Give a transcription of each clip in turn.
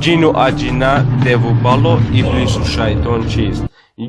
Ҷину аҷина, деву бало, иблису шайтон чист?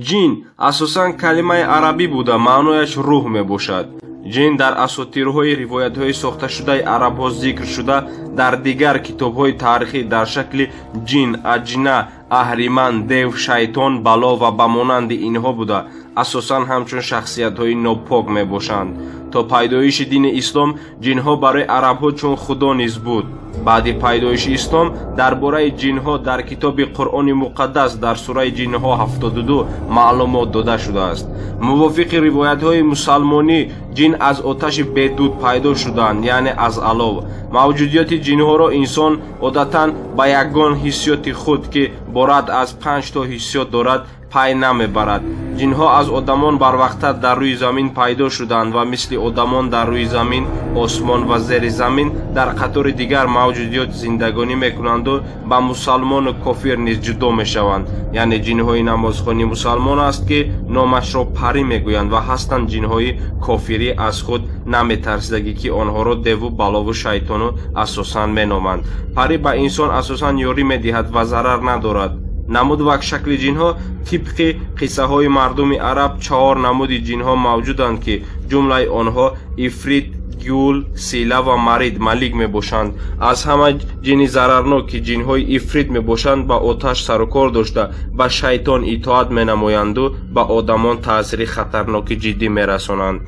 Ҷин асосан калимаи арабӣ буда, маънояш рӯҳ мебошад. Ҷин дар асотирҳои ривоятҳои сохташудаи арабҳо зикр шуда, дар дигар китобҳои таърихӣ дар шакли ҷин, аҷина, аҳриман, дев, шайтон, бало ва ба монанди инҳо буда, асосан ҳамчун шахсиятҳои нопок мебошанд. То пайдоиши дини ислом ҷинҳо барои арабҳо чун худо низ буд. Баъди пайдоиши ислом дар бораи ҷинҳо дар китоби Қуръони Муқаддас дар сураи Ҷинҳо 72 маълумот дода шудааст. Мувофиқи ривоятҳои мусалмонӣ, ҷин аз оташи бедуд пайдо шуданд, яъне аз алов. Мавҷудияти ҷинҳоро инсон одатан ба ягон ҳиссиёти худ, ки иборат аз панҷ то ҳиссиёт дорад, пай намебарад. Ҷинҳо аз одамон барвақттар дар рӯи замин пайдо шуданд ва мисли одамон дар рӯи замин, осмон ва зери замин дар қатори дигар мавҷудиёт зиндагонӣ мекунанду ба мусалмону кофир низ ҷудо мешаванд. Яъне ҷинҳои намозхони мусалмон аст, ки номашро парӣ мегӯянд, ва ҳастанд ҷинҳои кофирӣ, аз худ наметарсидагӣ, ки онҳоро деву балову шайтону асосан меноманд. Парӣ ба инсон асосан ёрӣ медиҳад ва зарар надорад. Намуд ва шакли ҷинҳо. Тибқи қиссаҳои мардуми араб, чаҳор намуди ҷинҳо мавҷуданд, ки ҷумлаи онҳо ифрит, гюл, сила ва марид, малик мебошанд. Аз ҳама ҷини зарарнок, ки ҷинҳои ифрит мебошанд, ба оташ сарукор дошта, ба шайтон итоат менамоянду ба одамон таъсири хатарноки ҷиддӣ мерасонанд.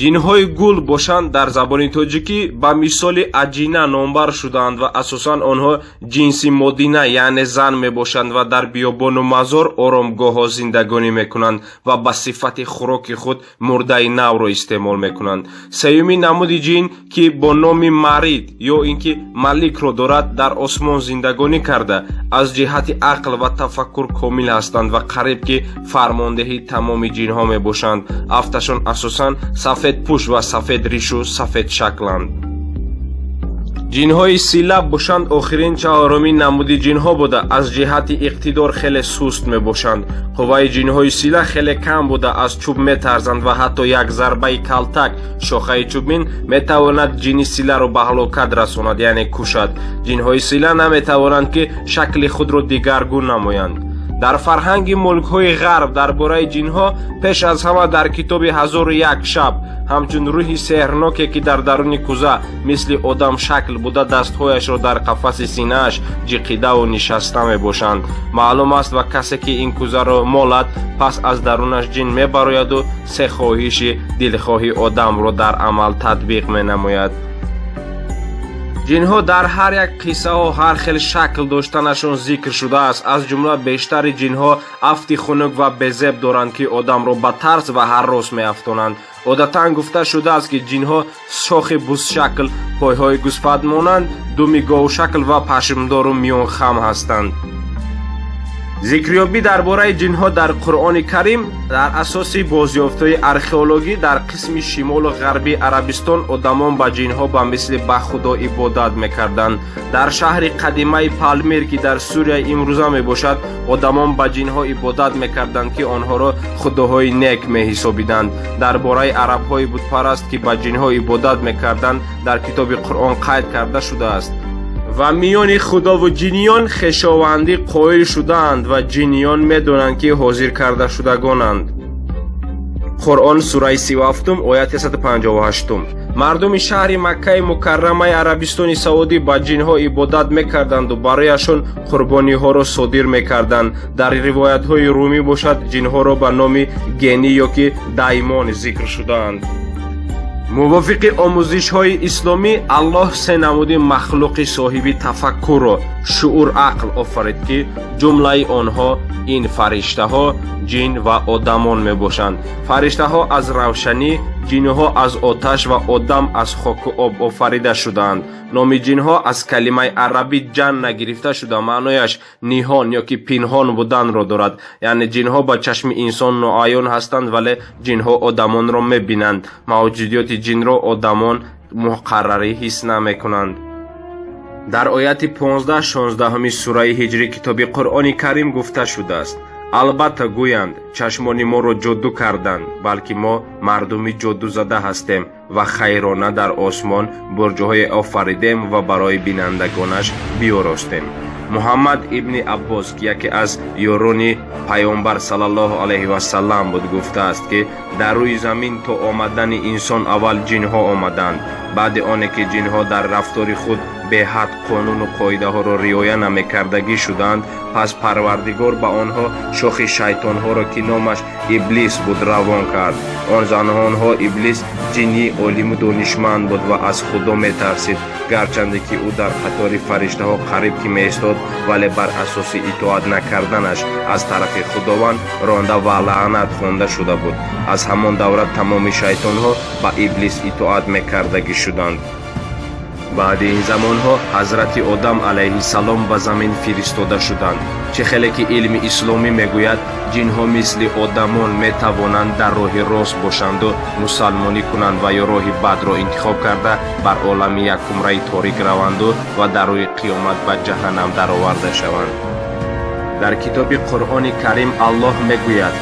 Ҷинҳои гул бошанд, дар забони тоҷикӣ ба мисоли аҷина номбар шудаанд ва асосан онҳо ҷинси модина, яъне зан мебошанд ва дар биёбону мазор, оромгоҳҳо зиндагонӣ мекунанд ва ба сифати хӯроки худ мурдаи навро истеъмол мекунанд. Сеюмин намуди ҷин, ки бо номи марид ё ин ки маликро дорад, дар осмон зиндагонӣ карда, аз ҷиҳати ақл ва тафаккур комил ҳастанд ва қариб ки фармондеҳи тамоми ҷинҳо мебошанд. Афташон асосан сафедпӯш ва сафедришу сафедшакланд. Ҷинҳои сила бошанд, охирин, чаҳорумин намуди ҷинҳо буда, аз ҷиҳати иқтидор хеле суст мебошанд. Қувваи ҷинҳои сила хеле кам буда, аз чӯб метарзанд ва ҳатто як зарбаи калтак, шохаи чӯбин метавонад ҷини силаро ба ҳалокат расонад, яъне кушад. Ҷинҳои сила наметавонанд, ки шакли худро дигаргун намоянд. Дар фарҳанги мулкҳои ғарб дар бораи ҷинҳо пеш аз ҳама дар китоби «Ҳазору як шаб» ҳамчун рӯҳи сеҳрноке, ки дар даруни куза мисли одам шакл буда, дастҳояшро дар қафаси синааш ҷиқидаву нишаста мебошанд, маълум аст ва касе ки ин кузаро молад, пас аз дарунаш ҷин мебарояду се хоҳиши дилхоҳи одамро дар амал татбиқ менамояд. Ҷинҳо дар ҳар як қиссаҳо ҳар хел шакл доштанашон зикр шудааст. Аз ҷумла бештари ҷинҳо афти хунук ва безеб доранд, ки одамро ба тарс ва ҳаррос меафтонанд. Одатан гуфта шудааст, ки ҷинҳо шохи бузшакл, пойҳои гӯсфандмонанд, думи говшакл ва пашмдору миёнхам ҳастанд. Зикрёбӣ дар бораи ҷинҳо дар Қуръони Карим. Дар асоси бозёфтҳои археологӣ дар қисми шимолу ғарбии Арабистон одамон ба ҷинҳо ба мисли ба худо ибодат мекарданд. Дар шаҳри қадимаи Палмир, ки дар Сурияи имрӯза мебошад, одамон ба ҷинҳо ибодат мекарданд, ки онҳоро худоҳои нек меҳисобиданд. Дар бораи арабҳои бутпараст, ки ба ҷинҳо ибодат мекарданд, дар китоби Қуръон қайд карда шудааст: «Ва миёни худову ҷиниён хешовандӣ қоил шудаанд ва ҷиниён медонанд, ки ҳозир кардашудагонанд». Қуръон, сураи 37, ояти 158. Мардуми шаҳри Маккаи Мукаррамаи Арабистони Саудӣ ба ҷинҳо ибодат мекарданду барояшон қурбониҳоро содир мекарданд. Дар ривоятҳои румӣ бошад, ҷинҳоро ба номи генӣ ё ки даймон зикр шудаанд. Мувофиқи омӯзишҳои исломӣ, Аллоҳ се намуди махлуқи соҳиби тафаккурро, шуур, ақл офарид, ки ҷумлаи онҳо ин фариштаҳо, ҷин ва одамон мебошанд. Фариштаҳо аз равшанӣ, ҷинҳо аз оташ ва одам аз хоку об офарида шудаанд. Номи ҷинҳо аз калимаи арабӣ ҷанна гирифта шуда, маънояш ниҳон ё ки пинҳон буданро дорад, яъне ҷинҳо ба чашми инсон ноаён ҳастанд, вале ҷинҳо одамонро мебинанд. Мавҷудиёти ҷинро одамон муқаррарӣ ҳис намекунанд. Дар ояти 15-16 сураи Ҳиҷри китоби Қуръони Карим гуфта шудааст: Албатта, гӯянд: чашмони моро ҷоду карданд, балки мо мардуми ҷодузада ҳастем. Ва хайрона дар осмон бурҷҳое офаридем ва барои бинандагонаш биёростем. Муҳаммад ибни Аббос, ки яке аз ёрони Паёмбар саллаллоҳу алайҳи васаллам буд, гуфтааст, ки дар рӯи замин то омадани инсон аввал ҷинҳо омаданд. Баъди оне ки ҷинҳо дар рафтори худ беҳад қонуну қоидаҳоро риоя намекардагӣ шуданд, пас Парвардигор ба онҳо шохи шайтонҳоро, ки номаш Иблис буд, равон кард. Он замонҳо Иблис ҷинни олиму донишманд буд ва аз Худо метарсид. Гарчанде ки ӯ дар қатори фариштаҳо қариб ки меистод, вале бар асоси итоат накарданаш аз тарафи Худованд ронда ва лаънат хонда шуда буд. Аз ҳамон давра тамоми шайтонҳо ба Иблис итоат мекардагӣ шуданд. Баъди ин замонҳо ҳазрати Одам алайҳиссалом ба замин фиристода шуданд. Чӣ хеле ки илми исломӣ мегӯяд, ҷинҳо мисли одамон метавонанд дар роҳи рост бошанду мусалмонӣ кунанд ва ё роҳи бадро интихоб карда, бар олами якумраи торик раванду ва дар рӯи қиёмат ба ҷаҳаннам дароварда шаванд. Дар китоби Қуръони Карим Аллоҳ мегӯяд: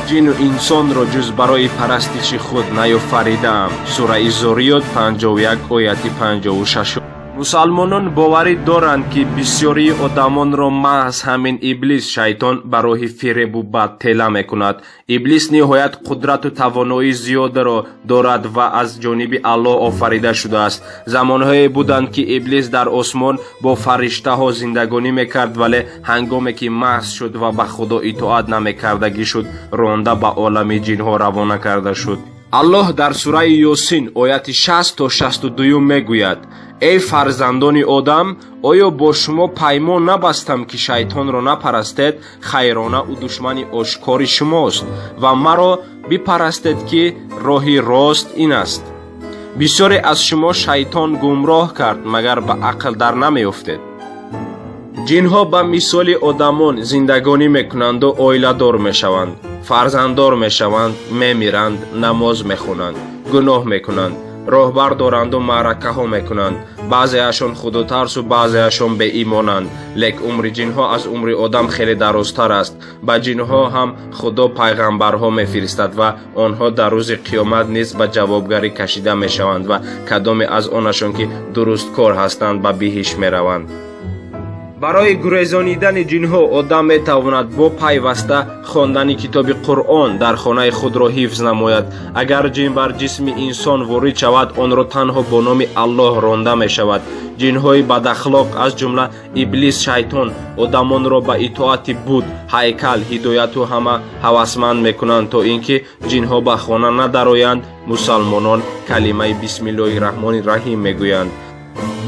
«Ҷину инсонро ҷуз барои парастиши худ наёфаридаам». Сураи Зориёт, 51, ояти 56. Мусалмонон боварӣ доранд, ки бисёрии одамонро маҳз ҳамин Иблис шайтон ба роҳи фиребу бад тела мекунад. Иблис ниҳоят қудрату тавоноии зиёдеро дорад ва аз ҷониби Аллоҳ офарида шудааст. Замонҳое буданд, ки Иблис дар осмон бо фариштаҳо зиндагонӣ мекард, вале ҳангоме ки маст шуд ва ба Худо итоат намекардагӣ шуд, ронда ба олами ҷинҳо равона карда шуд. Аллоҳ дар сураи Ёсин, ояти 60 то 62 мегӯяд: «Эй фарзандони Одам, оё бо шумо паймон набастам, ки шайтонро напарастед? Хайрона ӯ душмани ошкори шумост. Ва маро бипарастед, ки роҳи рост ин аст. Бисёре аз шумо шайтон гумроҳ кард, магар ба ақл дар намеёфтед?» Ҷинҳо ба мисоли одамон зиндагонӣ мекунанду оиладор мешаванд, фарзанддор мешаванд, мемиранд, намоз мехонанд, гуноҳ мекунанд, роҳбар доранду маъракаҳо мекунанд. Баъзеашон худотарсу баъзеашон беимонанд, лек умри ҷинҳо аз умри одам хеле дарозтар аст. Ба ҷинҳо ҳам Худо пайғамбарҳо мефиристад ва онҳо дар рӯзи қиёмат низ ба ҷавобгарӣ кашида мешаванд ва кадоме аз онашон ки дурусткор ҳастанд, ба биҳишт мераванд. Барои гурезонидани ҷинҳо одам метавонад бо пайваста хондани китоби Қуръон дар хонаи худро ҳифз намояд. Агар ҷин бар ҷисми инсон ворид шавад, онро танҳо бо номи Аллоҳ ронда мешавад. Ҷинҳои бадахлоқ, аз ҷумла Иблис шайтон, одамонро ба итоати бут, ҳайкал, ҳидояту ҳама ҳавасманд мекунанд. То ин ки ҷинҳо ба хона надароянд, мусалмонон калимаи бисмиллоҳи раҳмони раҳим мегӯянд.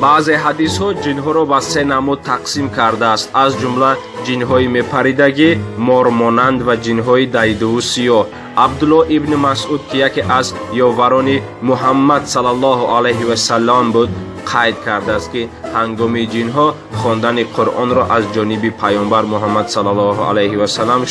Баъзе ҳадисҳо ҷинҳоро ба се намуд тақсим кардааст, аз ҷумла ҷинҳои мепаридагӣ, мормонанд ва ҷинҳои дайдуву сиёҳ. Абдулло ибни Масъуд, ки яке аз ёварони Муҳаммад саллаллоҳу алайҳи васаллам буд, қайд кардааст, ки ҳангоми ҷинҳо хондани Қуръонро аз ҷониби Паёмбар Муҳаммад саллаллоҳу алайҳи васаллам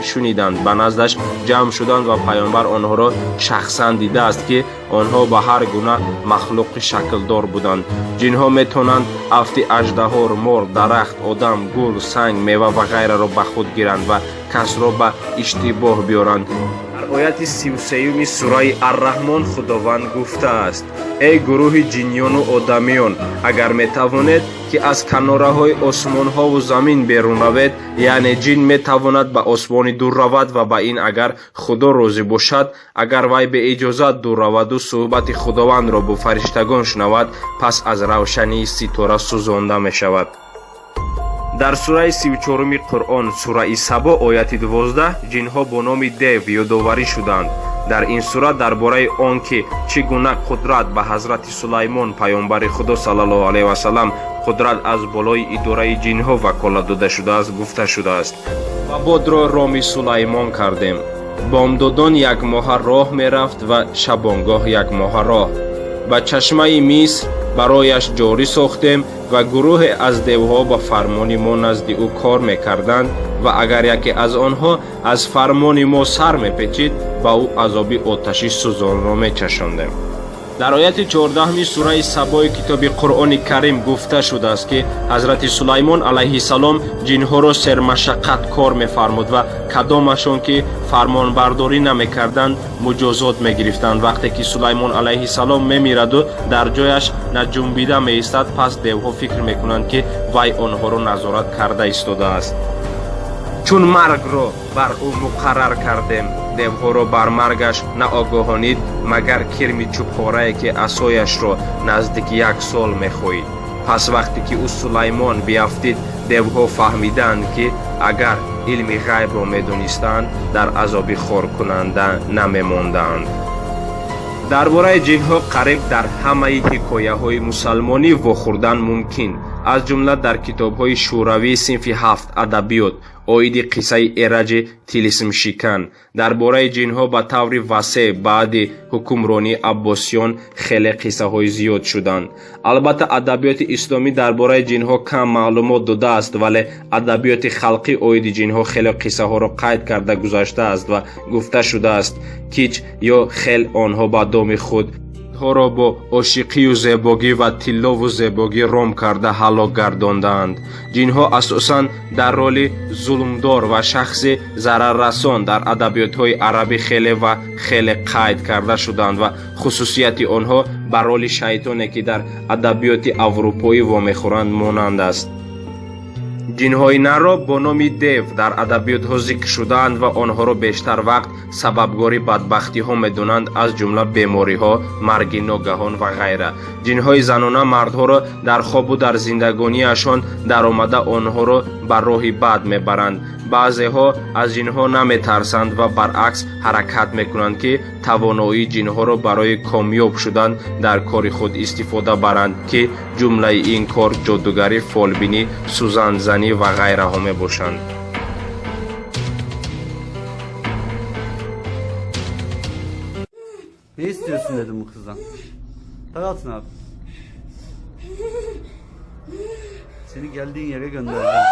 шуниданд, ба наздаш ҷамъ шуданд ва Паёмбар онҳоро шахсан дидааст, ки онҳо ба ҳар гуна махлуқи шаклдор буданд. Ҷинҳо метавонанд афти аждаҳор, мор, дарахт, одам, гул, санг, мева ва ғайраро ба худ гиранд ва касро ба иштибоҳ биёранд. Дар ояти 33-юми сураи Арраҳмон Худованд гуфтааст: «Эй гурӯҳи ҷинёну одамиён, агар метавонед, ки аз канораҳои осмонҳову замин берун равед». Яъне ҷин метавонад ба осмони дур равад ва ба ин агар Худо розӣ бошад. Агар вай беиҷозат дур раваду суҳбати Худовандро бо фариштагон шунавад, пас аз равшании ситора сӯзонда мешавад. Дар сураи 34-уми Қуръон, сураи Сабо, ояти 12, ҷинҳо бо номи дев ёдоварӣ шуданд. Дар ин сура дар бораи он ки чӣ гуна қудрат ба ҳазрати Сулаймон, паёмбари Худо саллаллоҳу алайҳи васаллам, қудрат аз болои идораи ҷинҳо ваколат дода шудааст, гуфта шудааст: «Ва бодро роми Сулаймон кардем. Бомдодон як моҳа роҳ мерафт ва шабонгоҳ як моҳа роҳ. Ба чашмаи Миср барояш ҷорӣ сохтем ва гурӯҳе аз девҳо ба фармони мо назди ӯ кор мекарданд ва агар яке аз онҳо аз фармони мо сар мепечид, ба ӯ азоби оташи сӯзонро мечашондем». Дар ояти 14 сураи Сабои китоби Қуръони Карим гуфта шудааст, ки ҳазрати Сулаймон алайҳиссалом ҷинҳоро сермашаққат кор мефармуд ва кадомашон ки фармонбардорӣ намекарданд, муҷозот мегирифтанд. Вақте ки Сулаймон алайҳиссалом мемираду дар ҷояш наҷунбида меистад, пас девҳо фикр мекунанд, ки вай онҳоро назорат карда истодааст. Чун маргро бар ӯ муқаррар кардем, девҳоро бар маргаш наогоҳонид, магар кирми чӯбпорае, ки асояшро наздики як сол мехоҳид. Пас вақте ки ӯ Сулаймон биафтид, девҳо фаҳмиданд, ки агар илми ғайбро медонистанд, дар азоби хоркунанда намемонданд. Дар бораи ҷинҳо қариб дар ҳамаи ҳикояҳои мусалмонӣ вохӯрдан мумкин, аз ҷумла дар китобҳои шӯравии синфи 7 адабиёт оиди қиссаи Эраҷи тилисмшикан. Дар бораи ҷинҳо ба таври васеъ баъди ҳукмронии аббосиён хеле қиссаҳои зиёд шуданд. Албатта, адабиёти исломӣ дар бораи ҷинҳо кам маълумот додааст, вале адабиёти халқӣ оиди ҷинҳо хеле қиссаҳоро қайд карда гузаштааст ва гуфта шудааст, кич ё хел онҳо ба доми худ ҳоро бо ошиқию зебогӣ ва тиллову зебогӣ ром карда ҳалок гардондаанд. Ҷинҳо асосан дар роли зулмдор ва шахси зараррасон дар адабиётҳои арабӣ хеле ва хеле қайд карда шуданд ва хусусияти онҳо ба роли шайтоне, ки дар адабиёти аврупоӣ вомехӯранд, монанд аст. Ҷинҳои нарро бо номи дев дар адабиётҳо зикр шудаанд ва онҳоро бештар вақт сабабгори бадбахтиҳо медонанд, аз ҷумла бемориҳо, марги ногаҳон ва ғайра. Ҷинҳои занона мардҳоро дар хобу дар зиндагониашон даромада, онҳоро ба роҳи бад мебаранд. Баъзеҳо аз ҷинҳо наметарсанд ва баръакс ҳаракат мекунанд, ки тавоноии ҷинҳоро барои комёб шудан дар кори худ истифода баранд, ки ҷумлаи ин кор ҷодугарӣ, фолбинӣ, сӯзанзанӣ ва ғайраҳо мебошанд. Ne istiyorsun dedim bu kızdan. Daraltın abi. Seni geldiğin yere göndereceğim.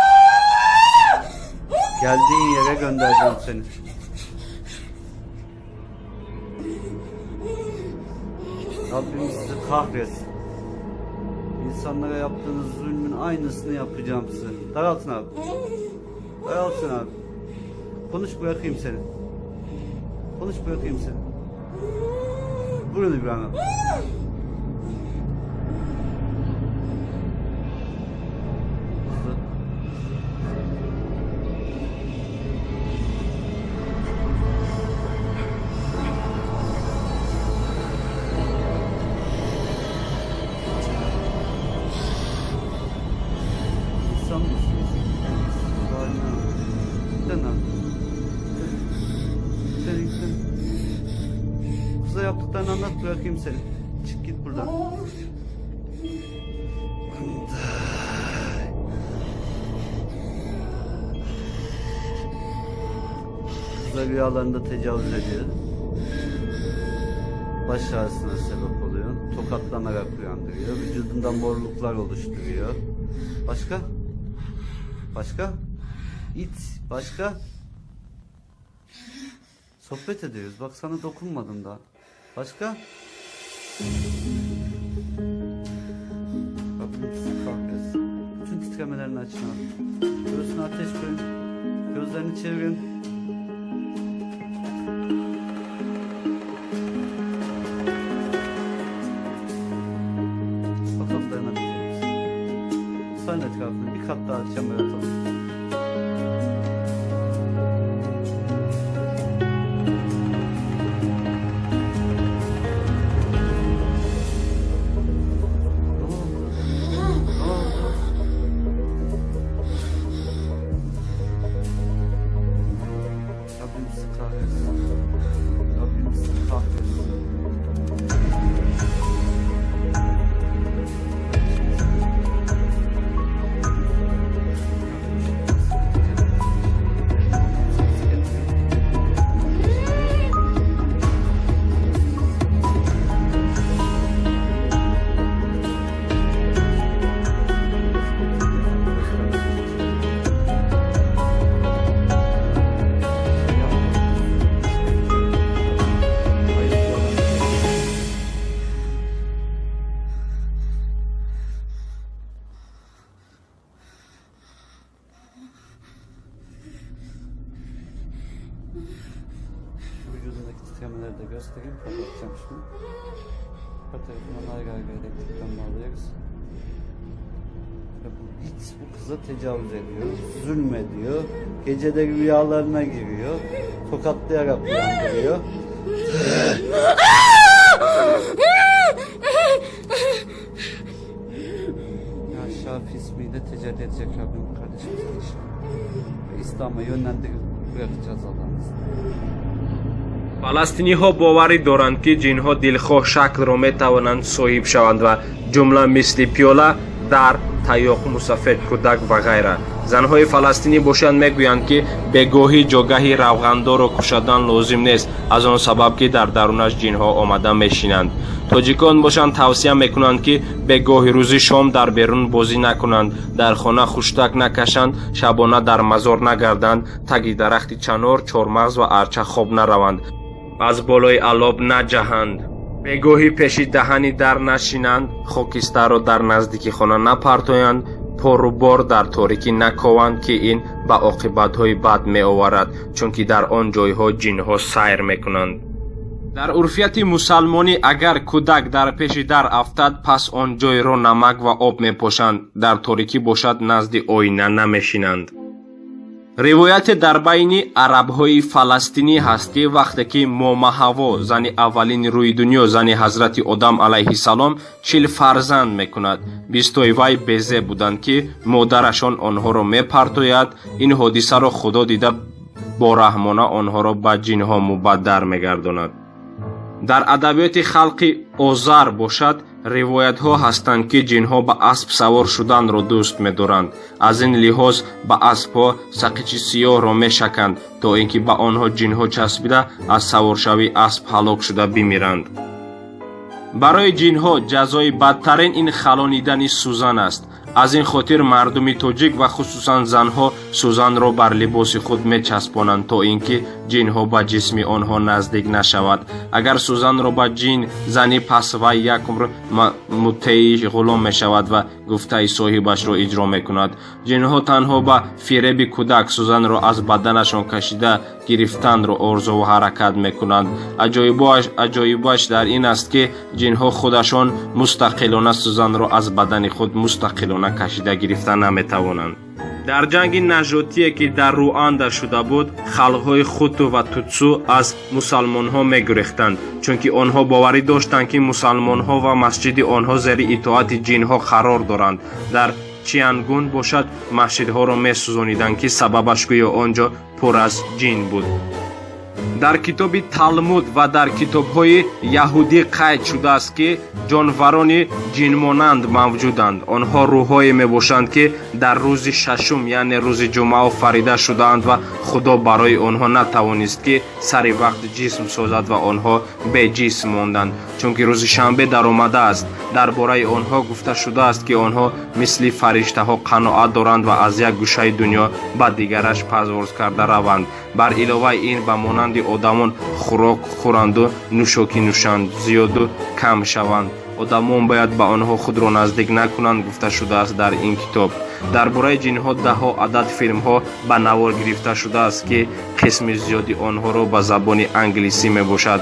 Geldiğin yere göndereceğim seni. Rabbim sizi kahretsin. İnsanlara yaptığınız zulmün aynısını yapacağım size. Daraltın abi. Daraltın abi. Konuş bırakayım seni. Konuş bırakayım seni. Buyurun İbrahim abi. Hızlı. İnsan mısınız? Haline bak. Gidin abi. Gidin, gidin. Kıza yaptıklarını anlat, bırakayım seni. Çık git buradan. Kıza rüyalarında tecavüz ediyor. Baş ağrısına sebep oluyor. Tokatlanarak uyandırıyor. Vücudunda morluklar oluşturuyor. Başka? Başka? İt. Başka? Sohbet ediyoruz. Bak sana dokunmadım daha. Başka? Rabbim sizi kahretsin. Bütün titremelerini açın abi. Göğsüne ateş koyun. Gözlerini çevirin. Bakalım dayanabilecek misin? Sarın etrafını bir kat daha çember atalım. Ne oldu? Ne oldu? Rabbim sizi kahretsin. Rabbim sizi kahretsin. Titremeleri de göstereyim. Kapatacağım şimdi. Her tarafına Nergal elektrikten bağlıyoruz. Ve bu it bu kıza tecavüz ediyor, zulmediyor. Gecede rüyalarına giriyor. Tokatlayarak uyandırıyor. Ya Şafi ismiyle tecelli edecek Rabbim kardeşimiz inşallah. Ve İslam'a yönlendirip bırakacağız Allah'ın izniyle. Фаластиниҳо боварӣ доранд, ки ҷинҳо дилхоҳ шаклро метавонанд соҳиб шаванд ва ҷумла мисли пиёла, дар, таёқ, мусафед, кӯдак ва ғайра. Занҳои фаластинӣ бошанд, мегӯянд, ки бегоҳӣ ҷогаҳи равғандорро кушодан лозим нест, аз он сабаб, ки дар дарунаш ҷинҳо омада мешинанд. Тоҷикон бошанд, тавсия мекунанд, ки бегоҳи рӯзи шом дар берун бозӣ накунанд, дар хона хуштак накашанд, шабона дар мазор нагарданд, таги дарахти чанор, чормағз ва арча хоб нараванд, аз болои алоб наҷаҳанд, бегоҳӣ пеши даҳани дар нашинанд, хокистарро дар наздики хона напартоянд, порубор дар торикӣ накованд, ки ин ба оқибатҳои бад меоварад, чунки дар он ҷойҳо ҷинҳо сайр мекунанд. Дар урфияти мусалмонӣ, агар кӯдак дар пеши дар афтад, пас он ҷойро намак ва об мепошанд, дар торикӣ бошад, назди оина намешинанд. Ривояте дар байни арабҳои фаластинӣ ҳаст, ки вақте ки Мома Ҳаво, зани аввалини рӯи дунё, зани ҳазрати Одам алайҳиссалом, 40 фарзанд мекунад, 20тои вай безе буданд, ки модарашон онҳоро мепартояд. Ин ҳодисаро Худо дида, бораҳмона онҳоро ба ҷинҳо мубаддар мегардонад. Дар адабиёти халқи озар бошад, ривоятҳо ҳастанд, ки ҷинҳо ба асп савор шуданро дӯст медоранд. Аз ин лиҳоз ба аспҳо сақичи сиёҳро мешаканд, то ин ки ба онҳо ҷинҳо часпида, аз саворшавии асп ҳалок шуда бимиранд. Барои ҷинҳо ҷазои бадтарин ин халонидани сӯзан аст. Аз ин хотир мардуми тоҷик ва хусусан занҳо сӯзанро бар либоси худ мечаспонанд, то ин ки ҷинҳо ба ҷисми онҳо наздик нашавад. Агар сӯзанро ба ҷин занӣ, пас вай як умр мутеи ғулом мешавад ва гуфтаи соҳибашро иҷро мекунад. Ҷинҳо танҳо ба фиреби кӯдак сӯзанро аз баданашон кашида гирифтанро орзуву ҳаракат мекунанд. Аҷоибаш дар ин аст, ки ҷинҳо худашон мустақилона сӯзанро аз бадани худ мустақилона кашида гирифта наметавонанд. Дар ҷанги нажодие, ки дар Руанда шуда буд, халқҳои хуту ва тутсу аз мусалмонҳо мегурехтанд, чунки онҳо боварӣ доштанд, ки мусалмонҳо ва масҷиди онҳо зери итоати ҷинҳо қарор доранд. Дар Чиангун бошад, масҷидҳоро месӯзониданд, ки сабабаш гӯё он ҷо пур аз ҷин буд. Дар китоби Талмуд ва дар китобҳои яҳудӣ қайд шудааст, ки ҷонварони ҷинмонанд мавҷуданд. Онҳо рӯҳҳое мебошанд, ки дар рӯзи шашум, яъне рӯзи ҷумъа, офарида шудаанд ва Худо барои онҳо натавонист, ки сари вақт ҷисм созад ва онҳо беҷисм монданд, чунки рӯзи шанбе даромадааст. Дар бораи онҳо гуфта шудааст, ки онҳо мисли фариштаҳо қаноат доранд ва аз як гӯшаи дунё ба дигараш парвоз карда раванд. Бар иловаи ин, ба монанди одамон хӯрок хӯранду нӯшокӣ нӯшанд, зиёду кам шаванд. Одамон бояд ба онҳо худро наздик накунанд, гуфта шудааст дар ин китоб. Дар бораи ҷинҳо даҳҳо адад филмҳо ба навор гирифта шудааст, ки қисми зиёди онҳоро ба забони англисӣ мебошад.